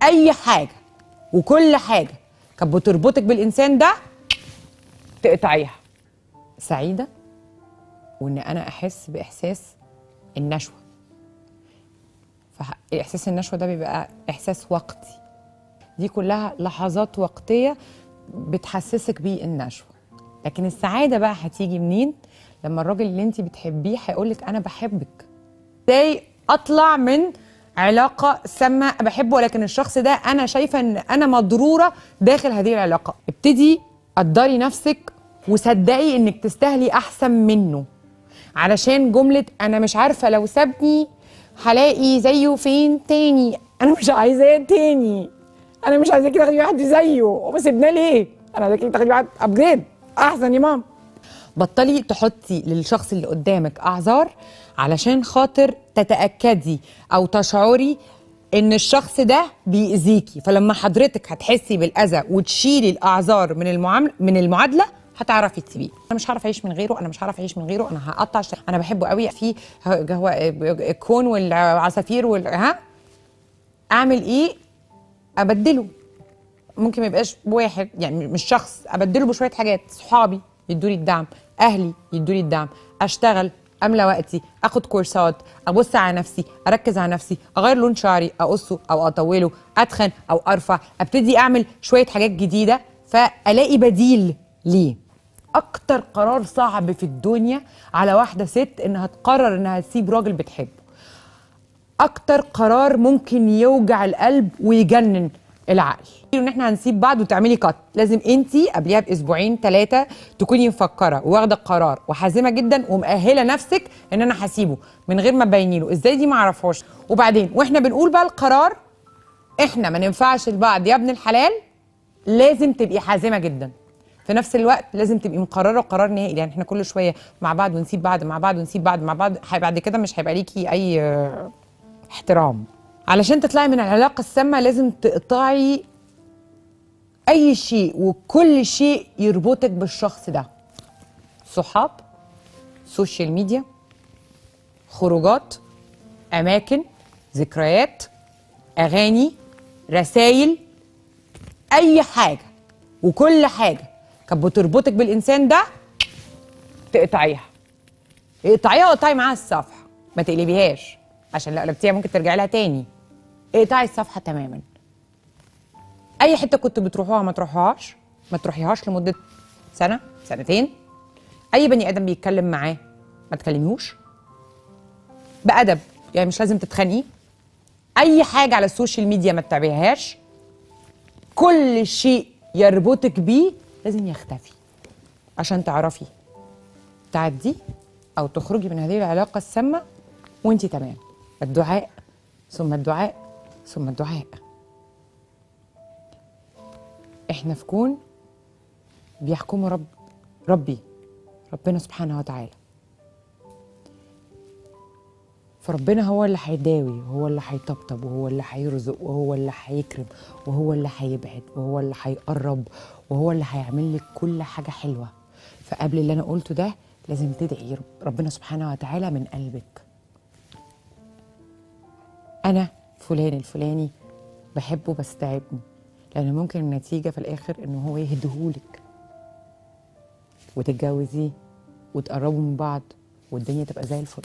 اي حاجة وكل حاجة كانت بتربطك بالانسان ده تقطعيها. سعيدة وان انا احس باحساس النشوة، فاحساس النشوة ده بيبقى احساس وقتي، دي كلها لحظات وقتية بتحسسك بالنشوه. لكن السعادة بقى هتيجي منين؟ لما الراجل اللي انت بتحبيه هيقولك انا بحبك. ازاي اطلع من علاقة سامة بحبه ولكن الشخص ده انا شايفه ان انا مضروره داخل هذه العلاقة؟ ابتدي قدري نفسك وصدقي انك تستاهلي احسن منه، علشان جملة انا مش عارفه لو سابني هلاقي زيه فين تاني، انا مش عايزاه تاني، انا مش عايزاكي تاخدي واحد زيه، هو سيبناه ليه؟ انا عايزاكي تاخدي واحد upgrade احسن يا ماما. بطلي تحطي للشخص اللي قدامك اعذار علشان خاطر تتاكدي او تشعري ان الشخص ده بيأذيكي، فلما حضرتك هتحسي بالاذى وتشيلي الاعذار من المعادلة هتعرفي تسيبيه. انا مش هعرف اعيش من غيره، انا مش هعرف اعيش من غيره، انا هقطع انا بحبه قوي، في هو الكون والعصافير ها اعمل ايه؟ ابدله، ممكن ما يبقاش بواحد يعني مش شخص، ابدله بشوية حاجات، صحابي يدولي الدعم، اهلي يدولي الدعم، اشتغل، املى وقتي، اخد كورسات، ابص على نفسي، اركز على نفسي، اغير لون شعري، اقصه او اطوله، اتخن او ارفع، ابتدي اعمل شوية حاجات جديدة فالاقي بديل ليه. اكتر قرار صعب في الدنيا على واحدة ست انها تقرر انها تسيب راجل بتحبه، اكتر قرار ممكن يوجع القلب ويجنن العقل، ان احنا هنسيب بعض وتعملي cut. لازم انتي قبليها باسبوعين 3 تكوني مفكرة واخده القرار وحازمه جدا ومؤهله نفسك ان انا هسيبه من غير ما تبيني له ازاي، دي ما اعرفهاش. وبعدين واحنا بنقول بقى القرار احنا ما ننفعش لبعض يا ابن الحلال، لازم تبقي حازمة جدا. في نفس الوقت لازم تبقي مقررة قرار نهائي، يعني احنا كل شوية مع بعض ونسيب بعض مع بعض ونسيب بعض مع بعض، بعد كده مش هيبقى ليكي اي احترام. علشان تطلعي من العلاقة السامة لازم تقطعي اي شيء وكل شيء يربطك بالشخص ده، صحاب، social media، خروجات، اماكن، ذكريات، اغاني، رسائل، اي حاجة وكل حاجة كانت بتربطك بالانسان ده تقطعيها. اقطعيها وقطعي معاها الصفحة، ما تقلبيهاش عشان لو قلبتيها ممكن ترجعي لها تاني. اقطعي الصفحة تماما. اي حتة كنت بتروحوها ما تروحوهاش، ما تروحيهاش لمدة سنة سنتين. اي بني ادم بيتكلم معاه ما تكلميهوش بادب، يعني مش لازم تتخانقي. اي حاجة على ال social media ما تتابعيهاش. كل شيء يربطك بيه لازم يختفي عشان تعرفي تعدي او تخرجي من هذه العلاقة السامة وانتي تمام. الدعاء ثم الدعاء ثم الدعاء. احنا في كون بيحكمه ربي ربنا سبحانه وتعالى، فربنا هو اللي هيداوي، وهو اللي هيطبطب، وهو اللي هيرزق، وهو اللي هيكرم، وهو اللي هيبعد، وهو اللي هيقرب، وهو اللي هيعمل لك كل حاجة حلوة. فقبل اللي أنا قلته ده لازم تدعي ربنا سبحانه وتعالى من قلبك. أنا فلان الفلاني بحبه بس تعبني، لأن ممكن النتيجة في الآخر إنه هو يهدهولك وتتجوزيه وتقربوا من بعض والدنيا تبقى زي الفل.